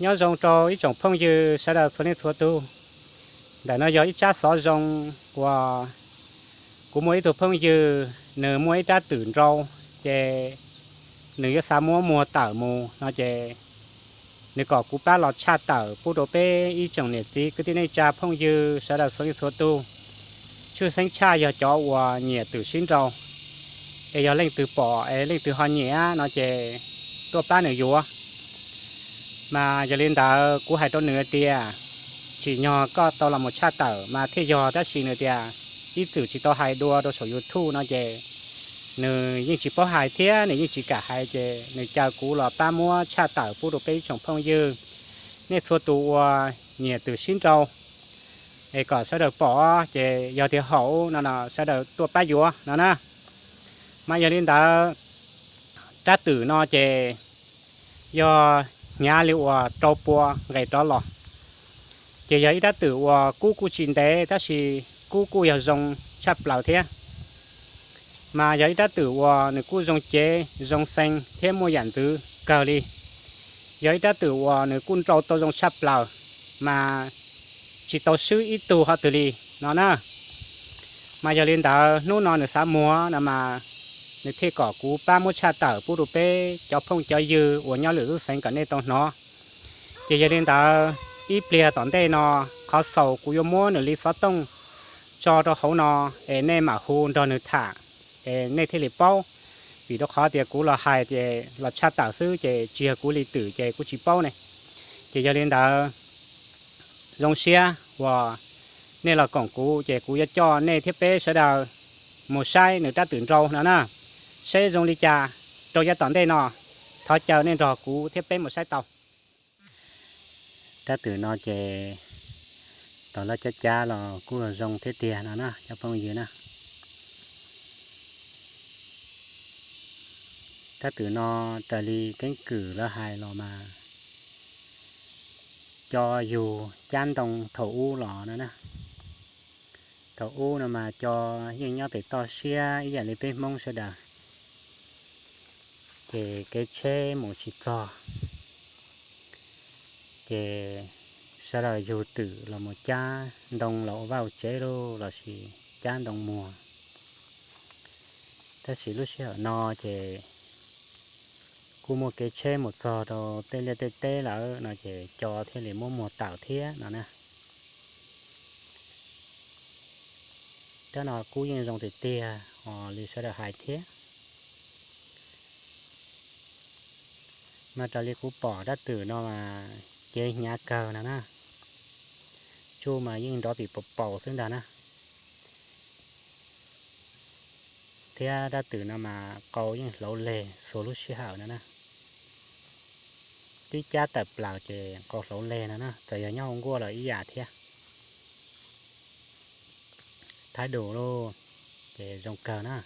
Nyob zoo rau ib tsoom phooj ywg sawv daws txhua leej txhua tug. Ntawm no yog ib tsab xov zoo uas kuv muaj ib tug phooj ywg, nws muaj ib rab twm nrau, ces nws yuav xav muab muag tawm mus no ces nws kom kuv pab los tshaj tawm pub rau peb ib tsoom niam txiv kwv tij neej tsa phooj ywg sawv daws txhua leej txhua tug. Tshwj xeeb tshaj yog cov uas nyiam twm sib nrau, es yog leej twg pom es leej twg ho nyiam no ces tuaj pab nws yuav. Mas yog li ntawd kuv hais rau nws tias, tsim nyog koj tau los mus tshaj tawm mas thiaj yog, tab sis nws tias ib txwm tsis tau hais dua rau saum YouTube no ces nws yeej tsis paub hais thiab nws yeej tsis kam hais, ces nws caw kuv los pab muab tshaj tawm pub rau peb ib tsoom phooj ywg, nej txhua tus uas nyiam twm sib nrau, es kom sawv daws pom, ces yog tias haum no no sawv daws tuaj pab yuav no na. Mas yog li ntawd, rab twm no ces yog hnyav li uas rau pua nqes rov los, ces yog ib rab twm uas kub kuj tsis ntev tab sis kub kuj yog zoo tshaj plaws thiab. Mas yog ib rab twm uas nws kuj zoo cev zoo xee thiab muaj yam ntxwv kawg li. Yog ib rab twm uas nws kuj nrau tau zoo tshaj plaws, mas tsis tau swb ib tug qhov twg li no na. Mas yog li ntawd hnub no nws xav muag no mas nws thiaj kom kuv pab muab tshaj tawm pub rau peb cov phooj cov ywg uas nyob lwm lub xeev kom nej tau hnov. Ces yog li ntawd, ib pliag tom ntej no qhov xaus kuv yuav muab nws li xov tooj tso rau hauv no, es nej mam hu nrog nws tham, es nej thiaj li paub. Vim rau qhov tias kuv los hais ces los tshaj tawm xwb ces tsis yog kuv li twm ces kuv tsis paub ne. Ces yog li ntawd, zoo siab uas nej los koom kuv ces kuv yuav coj nej thiab peb sawv daws mus saib nws rab twm nrau no na, saib zoo li cas rau yav tom ntej no. Thov caw nej nrog kuv thiab peb mus saib tau. Rab twm no ces tau lawv cab cab los kuj zoo thiab tiag no na cov phooj ywg na. Rab twm no raws li keeb kwm lawv hais los mas cov yug cab ntoo thaum ub los no na. Thaum ub no mas cov yeej nyob pem toj siab ib yam li peb Hmoob sawv daws, ces kev tsheb mus tsis txog, ces sawv daws yug twm los mus cab ntoo los ua vaj ua tsev lauj, los sis cab ntoo muag. Tab sis lub sij hawm no ces kuj muaj kev tsheb mus txog rau tej liaj tej teb lawm no ces cov thiaj li muab muag tawm thiab no na. Rab no kuj yeej zoo tiag tiag os li sawv daws hais thiab. Mas raws li kuv pom rab twm no mas cev hnyav kawg no na. Tsuj mas yeej nrov pim paus paus xwb ntag na. Thiab rab twm no mas qau yeej hlauv leg txhua lub sij hawm no na. Twb cab tawm plaws ces qau hlauv leg no na, txawm yog nyob hauv nkuaj los ib yam thiab. Thaij duj lauj, ces zoo kawg na.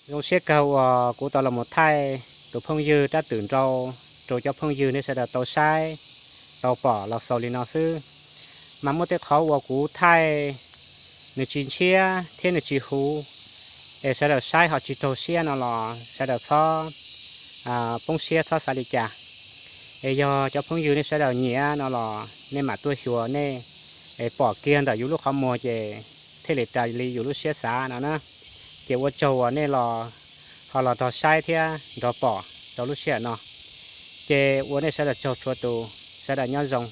Zoo siab kawg uas kuv tau los mus thaij tus phooj ywg rab twm nrau rau cov phooj ywg nej sawv daws tau saib tau pom los xaus li no xwb. Mas muaj tej qhov uas kuv thaij nws tsis ntshiab thiab nws tsis huv, es sawv daws saib ho tsis raug siab no los sawv daws txhob poob siab txhob xav li cas. Es yog cov phooj ywg nej sawv daws nyiam no los nej mam tuaj xyuas nej, es pom kiag ntawm yus lub qhov muag ces thiaj li raws li yus lub siab xav no na. Ces ua tsaug uas nej los ho los nrog saib thiab nrog pom rau lub sij hawm no. Ces ua nej sawv daws tsaug txhua tus, sawv daws nyob zoo.